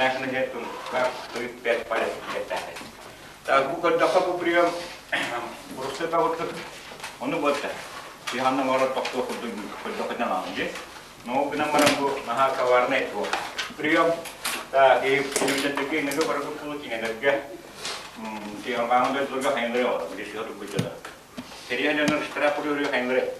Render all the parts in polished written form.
Стоянка диэн как 5 палец диэхтээхтэр. Так, бу көрдөххө бу прием урукку баҕыртык ону буолта. Киһанна оҥорор тохтуох курдук көрдөххүтүнэн аҕам дии. Но гынан баран бу наһаа коварный туох. Прием так, и күнүлэргэ инники барыбыт кулу кинилэргэ тиһамбааҥы дойдуларга хайынлары оҕо билисиһэ турбут Серия дьоннор штраф урү хайынлары.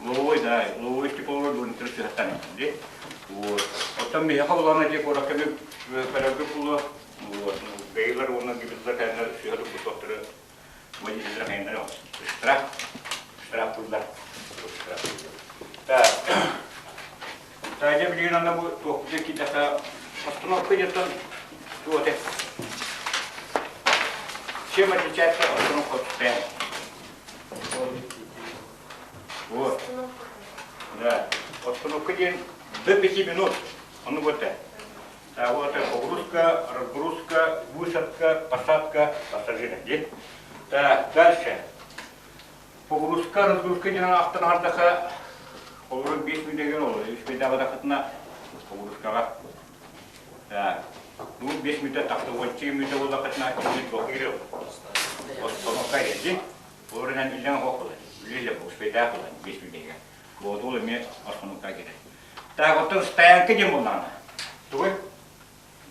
Ловой, да, ловой типовой дурнитыр сыһаттан ди. Вот. Оттон биһиэхэ улахан эти куоракка көрөргө буолуо. Вот. Бэйлэр уонна гибридлар кэннэр сыһа турбут водителлэр хайынлары штраф штраф турдар. Штраф. Так. Таня билигин аны бу туохпутун киирдэххэ остановка дьонтон туох этэ? Чем отличается остановка от стоянки? Вот. Да. Остановка диэн до 5 минут. Ону вот это. А вот это погрузка, разгрузка, высадка, посадка пассажира. Где? Так, дальше. Погрузка, разгрузка диэн ахтан аһардаха, холобур 5 мүнүүтэ ол, үс погрузкаҕа. Так, ну 5 мүнүүтэ тахса, 10 мүнүүтэ буоллаххытына туох киирэр остановка кэлди. Олорунан иллэҥ оһох буолар. Үлэлэ успейдаах буолар 5 мүнүүтэгэ. Вот ол эмиэ остановка кэлэр. Так, оттон стоянка диэн буоллаҕына, тугуй?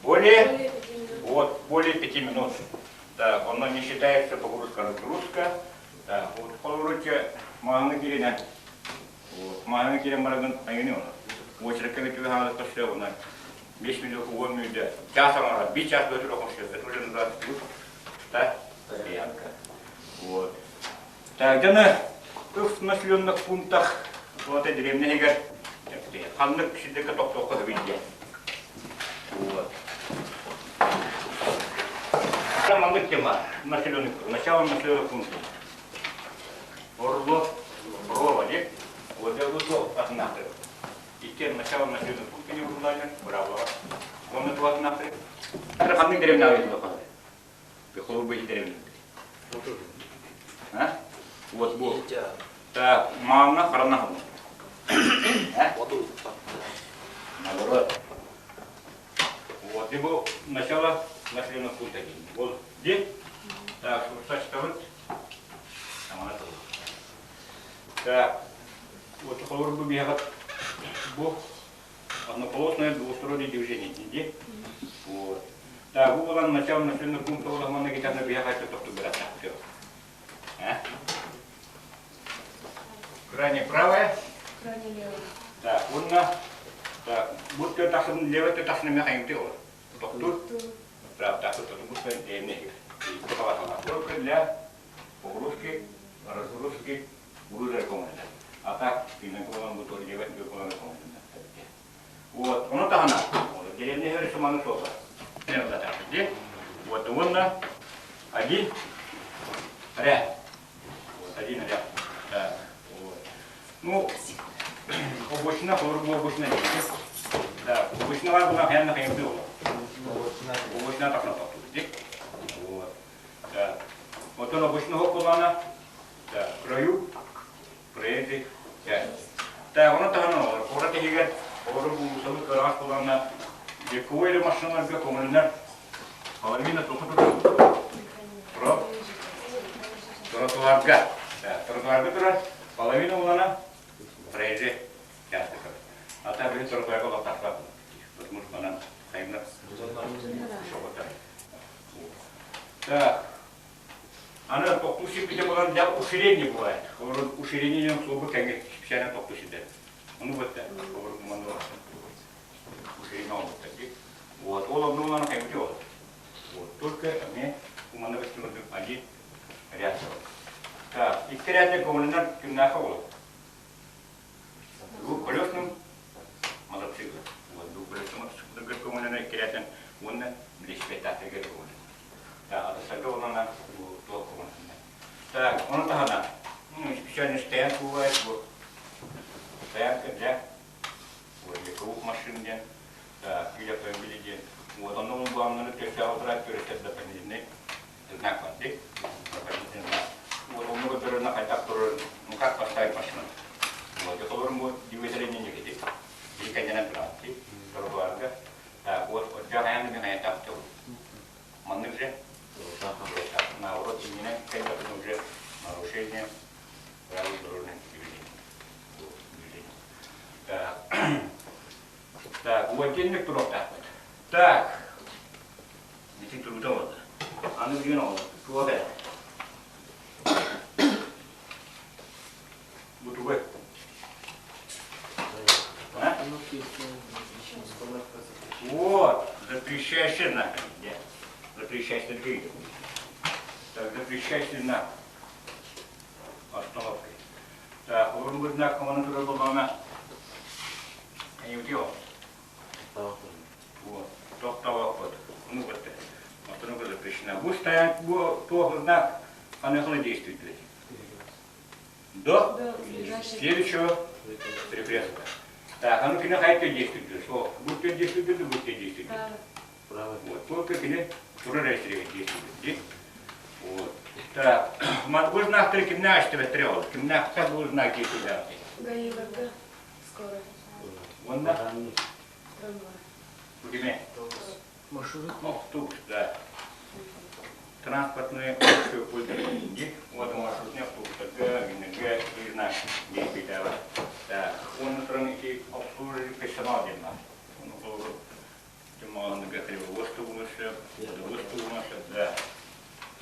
Более, вот, более 5 минут. Так, оно не считается погрузка, разгрузка. Так, вот, холобуручча мааны киринэн, вот, мааны кирен барагын айыны оны. Очередка бүтүбэ хаалык көрсө, оны 5 минут, 10 мүнүүтэ, час аҥара, 1 час бөтүр оконсө, это уже называется да, стоянка. Вот. Так, дьоно, в населенных пунктах, вот, деревня ханнык сирдэргэ тохтуохха сөбүй диэн. Вот. Маннык тема населенных, начало населенных пунктов. Орлов, Брова, не? Вот я вышел атынахты. Икки начало населенных пунктов не урулайлар, браво. Онны туатынахты. Ханнык деревня айылла Пехолу деревня. А? Вот бу. Так, мааңна харана Наоборот. Вот, и бу начало населенных пунктов. Вот, где? Так, сочетовать. Так, вот холобур бу биһиэхэ бу однополосное двустороннее движение дии. Вот. Так, бу буолан начало населенных пунктов манна гитарна биһиэхэ айтты тохту бираттах. А? Крайне правая. Крайне левая. Так, уонна так, бу тахсын левый тахсын эмэ хайымты ол. Тохтур. Прав, так, тут бу дэйне. Только для погрузки, разгрузки груза көҥүллэнэр. А так, пинаколан бу левый көҥүллэнэр. Вот, ону таһынан, деревня суманы суола. Вот, уонна один ряд. Вот, один ряд. Так, вот. Ну, обочина, холобур обочина. Да, обочина бар була хәнна хәймде ол. Обочина тахна тохту. Вот. Да. Вот он обочина хоп да, краю проезжей части. Так, ону таһынан олор. Куорат иһигэр олору уулуссаны кыараҕас буланна легковой эрэ машиналарга көҥүлүнэр половина тоқу турар. Про тротуарга. Да, тротуарга турар. Половина улана проезжей части. А так билин тротуарга олохтаахпат. Потому что она хайымнар Так. Аны тохтуу сирбитэ буолан для уширения бывает. Уширение диэн суолга кэҥэ специально тохтуу сирдэр. Ону бытта уширение оҥорбуттар дии. Вот, ол онно улахан кэҥити ол. Вот, только эмиэ уманна көстүмүрдүк один ряд. Так, икки рядный көҥүлүнэр күннээхэ ол. Двухколесным мотоцикл. Вот, двухколесным мотоциклга көҥүлүнэр икки рядын уонна велосипедтаахтарга көҥүлүнэр. Так, онона бу туох Так, ону таһынан, специальный стоянка бывает, вот, стоянка для вот, легковых машин диэн, так, или автомобили диэн. Вот, онно баамнары төссө отыра көрөтөр дополнительный знак бар, дополнительный знак. Вот, онно көрдөрөр хайдах турар, ну как поставить машину. Вот, это бу двигатель не негатив. Бир кэннинэн турар, тротуарга. Так, вот, вот, Вот туруохтаахпыт. Так, ити турута буолла. Аны бүгүн оҕолор, туох эрэ. Бу тугуй? А? Вот, запрещающий знак. Запрещающий знак. Так, запрещающий знак. Остановкой. Так, урун знак команды турар буоллаҕына, Вот, тохтообоппут. Ну вот, остановка запрещена. Бу стоять, бу туох знак, она действует. До следующего перекрестка. Так, а ну кини хайта действует. О, будь действует, будь действует. Вот, только кини турар эстерге действует. Вот. Так, бу знактары кимнээх истибэттэрэ ол? Кимнээхтэр бу знак действует? ГАИларга скоро. Уонна? Трамвай. Бу кими? Маршрут. Автобус, да. Транспортные общие пользования. Вот маршрутный автобус. Г, Г, и знак действует. Так, он туран ити обслуживающий персонал диэн баар. Ону холобур Да.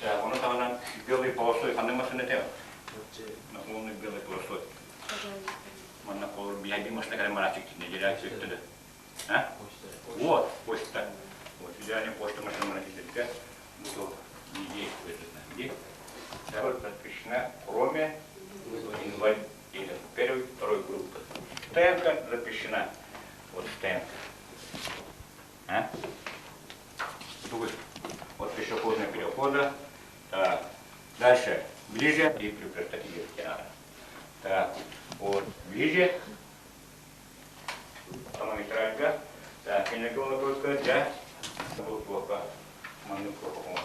Так, ону таһынан белый полосой ханнык массыына этэ? Наклонный белый полосой. Манна холобур биһиги машина кэлэн барааччык неделя сүттэ А? Вот, почта. Вот, федеральная почта машина барааччык Бу не действует. Где? Запрещена, кроме инвалидов первой, второй группы. Стоянка запрещена. Вот стоянка. А? От пешеходного перехода. Так. Дальше. Ближе. И прекратить надо. Так. Вот. Ближе. Автомагистральга. Так. Энергия только для плохо. Маннык плохо.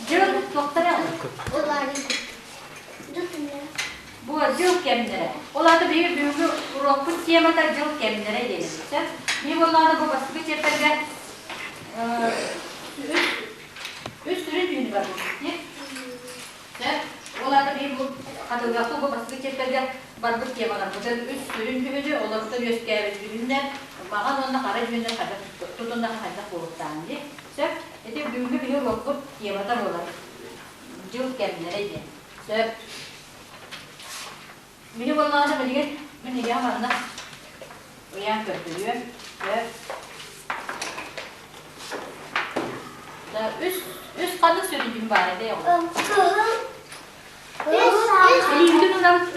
Дьыл туохтара? Бу дьыл кэмнэрэ. Ол аата биһиги бүгүҥҥү уруокпут темата дьыл кэмнэрэ диэн. Сөп? Биһиги буоллаҕына бу бастакы чиэппэргэ үс сүрүн түүнү барбыппыт дии. Сөп? Ол аата биһиги бу хатылыахпыт бу бастакы чиэппэргэ барбыт темаларбытын үс сүрүн дьүһүнү, олортон үөскээбит дьүһүннэр, маҕан уонна хара дьүһүннэр хайдах тутуннахха хайдах буолуохтааҕын дии. Сөп? Ити бүгүҥҥү биһиги уруокпут темата буолар. Дьыл кэмнэрэ диэн. Сөп. Мини буоллаҕына билигин мин эйиэхэ манна ыйаан көрдөрүөм. Сөп. Да, үс үс ханнык сүрүн баар этэй оҕолор? Илиибитин ылабыт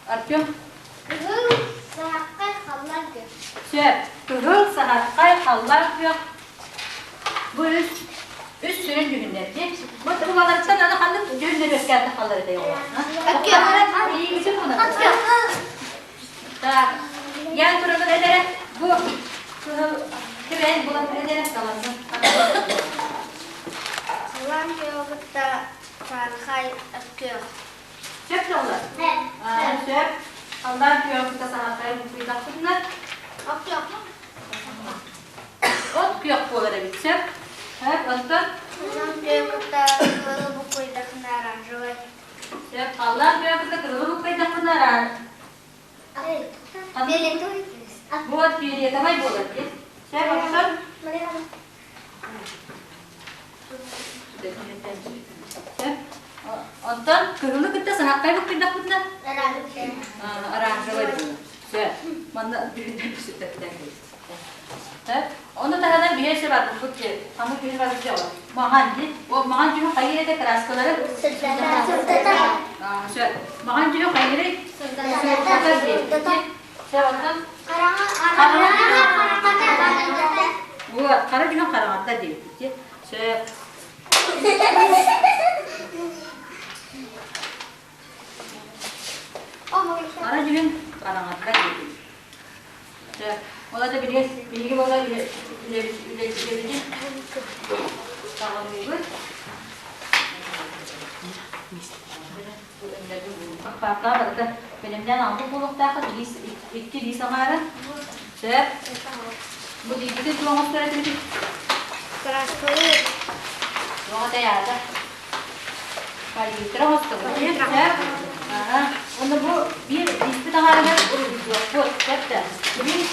Артем. Кыһыл саһархай халлаан күөх. Сөп. Кыһыл саһархай халлаан күөх. Бу үс үс сүрүн дьүһүннэр дии. Бу тылларыттан аны ханнык дьүһүннэр үөскээтэ халлар этэй оҕолор? Илиибитин ылабыт. Так. Ян турабын эдэрэ бу кыһыл кибээн булан эдэрэ саланны. Халлаан күөҕү кытта саһархай күөх. Сөп дьоллор? Сөп. Халлаан күөҕү кытта саһархай буккуйдахпытына От күөх. От күөх буолар эбит. Сөп. Сөп. Онтон? Халлаан күөҕү кытта кыһылы буккуйдаххына оранжевай. Сөп. Халлаан күөҕү кытта кыһылы буккуйдахпына Вот фиолетовай буолар дии. Сөп, онтон? Онтон кыһылы кытта саһаххай буккуйдахпытына оранжевай буолар. Сөп. Манна дьүһүннэр сүттэптэн Ону таһынан биһиэ сөп арбыппыт дьэ. Хамы күһүн барбыт дьэ маҕан дии. Ол маҕан дьүһүн хайыр этэ краскалары? Сөп. Маҕан дьүһүн хайырый? Сырдатар дии. Сөп, онтон Вот, хара дьүһүн хараҥата диэбит. Сөп. Хара дьүһүн хараҥата диэбит. Сөп. Ол это биһиги буола үлэбитин саҕалыыбыт. Паапкаҕа барыта бэлэмнээн аҕалбыт буолуохтааххыт икки илии саҥаара. Сөп. Бу диирбитин туох оҥостор этибитий? Краскалыыр. Туох этэй аата? Палитра оҥостобут. Аха. Уонна бу биир испит аҥаарыгар уруһуйдуохпут. Сөп да? Билин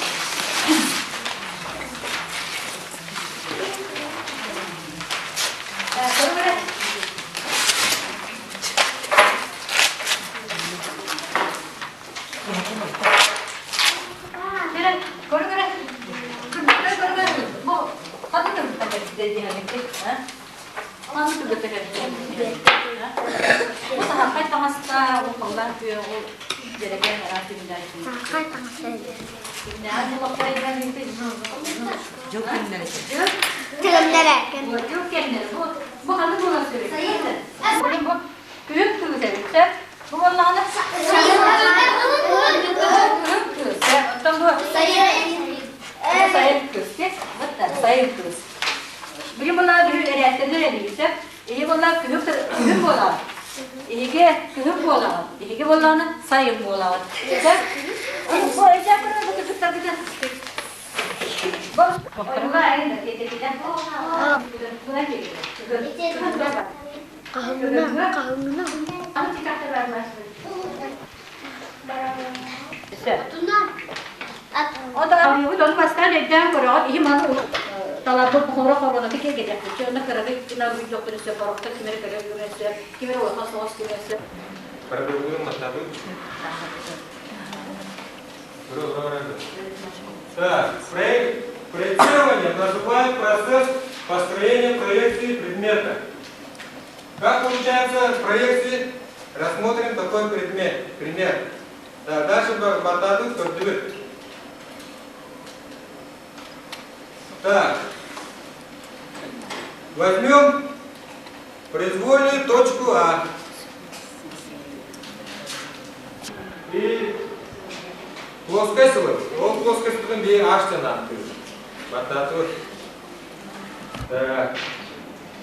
Көрүҥ эрэ. Көрүҥ эрэ. Көрүҥ эрэ. Бу ханнык кыргыттар Ханнык кыргыттар Бу саһархай таҥастаах, ол халлаан күөх, ол дьэрэкээн араас күннээх. Саһархай таҥастаах. Күннээх булахтарыгар Дьыл кэмнэрэ. Кэмнэрэ. Дьыл кэмнэрэ. Бу бу ханнык буолан сөбүй? Бу күһүн кыыс эбит сөп. Бу буоллаҕына күһүн кыыс. Оттон бу сайын кыыс. Сайын кыыс. Били буоллаҕа күһүн эрээттэнэр эбии сөп. Иһи буоллаҕа күһүн күһүн буолаҕын. Иһигэ күһүн буолаҕын. Иһиги буоллаҕына сайын буолаҕын. Сөп. Бу эдьээ көрөр бу кыргыттаргытын. Бу ойуга айын да тиэтэтинэн. Бuna Хаһыҥына, хаһыҥына. Ону бастаан өйдөөн көрөҕүт, иһим аны таларбыт хоро хоронаты киэргэтэхпит. Онно кырабый гынан уйдуохпун өссө, порохтор ким эрэ көрө өссө, ким эрэ улахан соҕус ким өссө. Так, проектирование называют процесс построения проекции предмета. Как получается проекции? Рассмотрим такой предмет, пример. Так, дальше бататы көрдүбүт. Так, возьмем произвольную точку А. И плоскость вот. Ол плоскость би H ааттыыр. Баттаатыбыт. Так.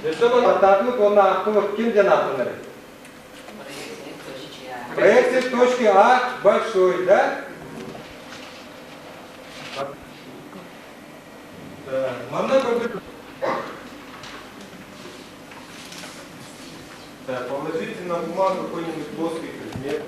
Өссө баттаатыбыт уонна аахтыбыт ким диэн ааттанар? Проекция точки А большой, да? Манна көрдүк. Так, положите на бумагу какой-нибудь плоский предмет.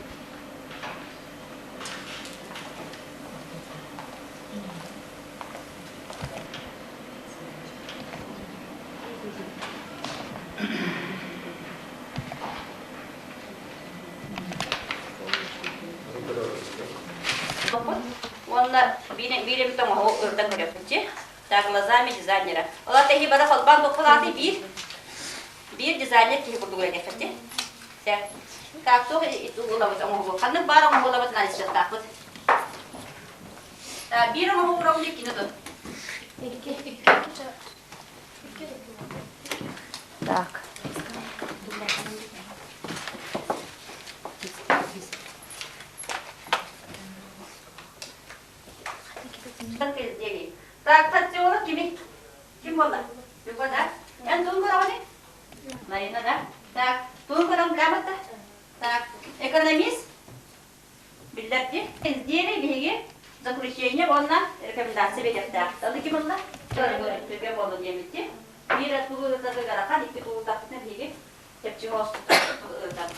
Уонна биир эмит оҥоһу ырдан көрөппүтчи. Так, глазами дизайнера. Ола тэһи бара холбаан туоххалааты биир биир дизайнер киһи курдук үлэлиэххитти. Так, туох улабыт оҥоһугу. Ханнык баар оҥоһулабыт анализтаахпыт. Биир оҥоһу уурабын иккини тут. Так. Так, Татьяна кими? Ким буолла? Люба, да? Эн туун көрөҕүнүй? Марина, да? Так, туун көрөн грамота? Так, экономист? Биллэрди. Изделие биһиги заключение уонна рекомендация биэриэхтээх. Аны ким ылла? Түргэн буолла диэммитти. Биир тулу ытары гарахан, икки тулу тахсына биһиги чэпчэки ытар.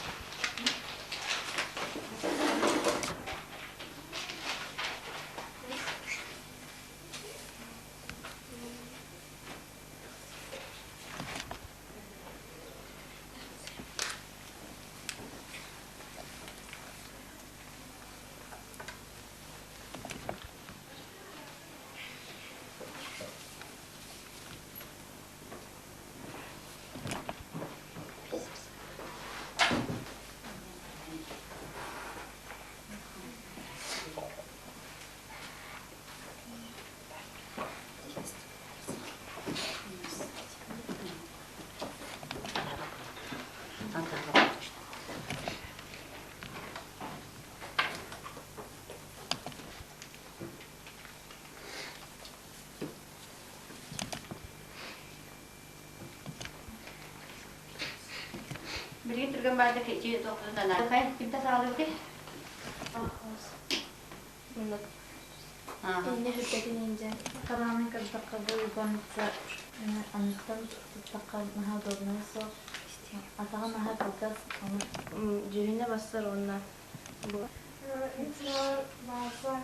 Билигин түргэн баайда кэчи тохтун Хай, кимтэ саҕалыыбытый? Инне сүрдэтин индьэ хараанын көрдөххө бу уйбаныцца анныттан туттахха наһаа удобнай суох. Атаҕын наһаа кылгас, дьүһүнэ бассар уонна бу Мин санаабар Вася.